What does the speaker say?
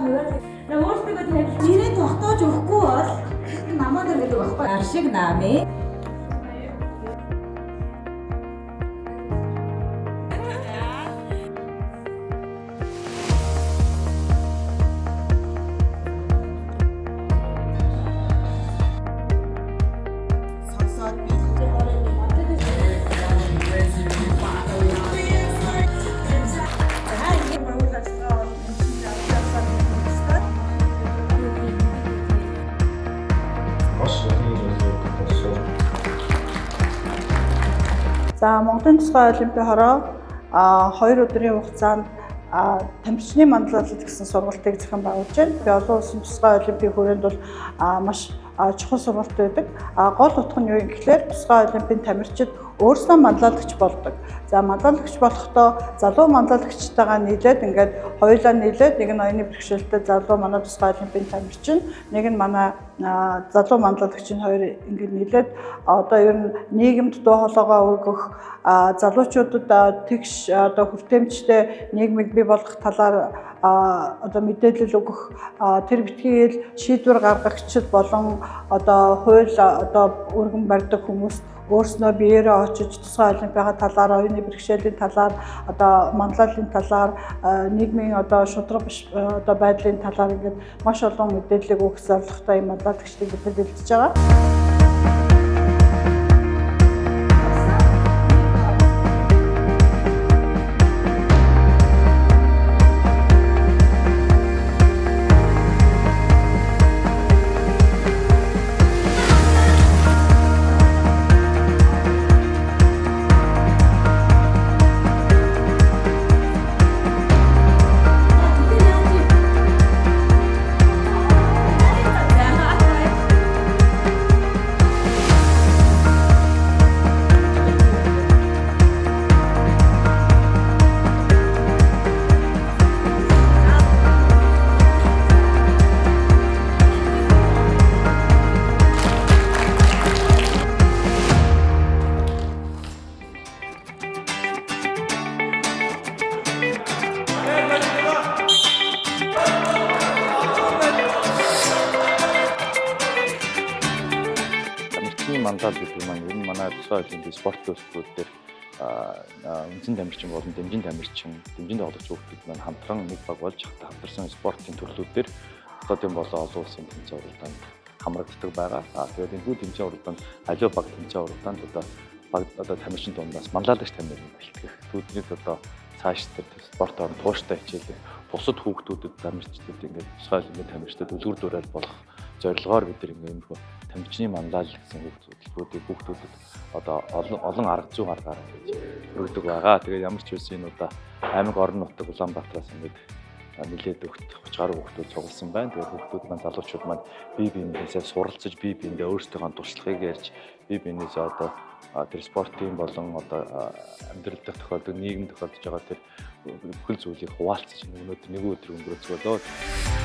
хувиар. На өөрсдөө танил нэрээ тогтоож өгөхгүй бол намаа нар гэдэг байхгүй. Ар шиг наами. Сонсоод би За ийм үйл ажиллагаа бол энэ чинь авч явсан юм Маш олон зүйлүүд болсон. За Монголын тусгай олимпийн хороо 2 өдрийн хугацаанд тамирчны манлайлалт гэсэн сургалтыг зохион байгуулж байна. Би олон улсын тусгай олимпийн хүрээнд бол маш чухал сургалт байдаг. Гол утга нь юу юм гэхлээр тусгай олимпийн тамирчид өөрснөө манлайлагч болдог. За манлайлагч болохдоо залуу манлайлагчтайгаа нийлээд ингээд хоёулаа нийлээд нэг нь оюуны бэрхшээлтэй залуу манай тусгай олимпийн тамирчин, нэг нь манай залуу манлайлагч нь хоёр ингээд нийлээд одоо ер нь нийгэмд дуу хоолойгоо өргөх, залуучуудад тэгш одоо хүртээмжтэй нийгмийг бий болгох талаар одоо мэдээлэл өгөх, тэр битгий хэл шийдвэр гаргагчид болон одоо хууль одоо өргөн барьдаг хүмүүс өөрснөө биеэрээ очиж тусгай олимпиагийн талаар, оюуны бэрхшээлийн талаар, одоо манлайллын талаар, нийгмийн одоо шударга биш одоо байдлын талаар ингээд маш олон мэдээллийг өгөх зорилготой юм манлайлагчдыг бид нар бэлдэж байгаа. Тамирчны мандал гэдэг маань ер нь манай тусгай олимпийн спорт төслүүд дээр үндсэн тамирчин болон дэмжин тамирчин, дэмжин тоглогч хүүхдүүд маань хамтран нэг баг болж хамтарсан спортын төрлүүд дээр хотын болон олон улсын тэмцээн уралдаанд хамрагддаг байгаа. Тэгээд энэхүү тэмцээн уралдаанд аливаа баг тэмцээн уралдаанд одоо баг одоо тамирчин дундаас манлайлагч тамирчин бэлтгэх, түүнийг одоо цааш тэр спортоор тууштай хичээлэх, бусад хүүхдүүдэд тамирчдад ингээд тусгай олимпийн тамирчдад үлгэр дуурайл болох зорилгоор бид нар ингээд энэхүү тамирчны манлайл гэсэн хүүхдүүдийг хүүхдүүдэд одоо олон олон арга зүйн аргаар ингэж хүргэдэг байгаа. Тэгээд ямар ч байсан энэ удаа аймаг орон нутаг Улаанбаатараас ингээд нэлээд өгт 30 гаруй хүүхдүүд цугласан байна. Тэгээд хүүхдүүд маань залуучууд маань бие биенээсээ суралцаж, бие биендээ өөрсдийнхөө туршлагыг ярьж, бие биенээсээ одоо тэр спортын болон одоо амьдрал дэх тохиолдол, нийгэм тохиолдож байгаа тэр бүхэл зүйлийг хуваалцаж өнөөдөр нэг өдөр өнгөрөөцгөөлөө.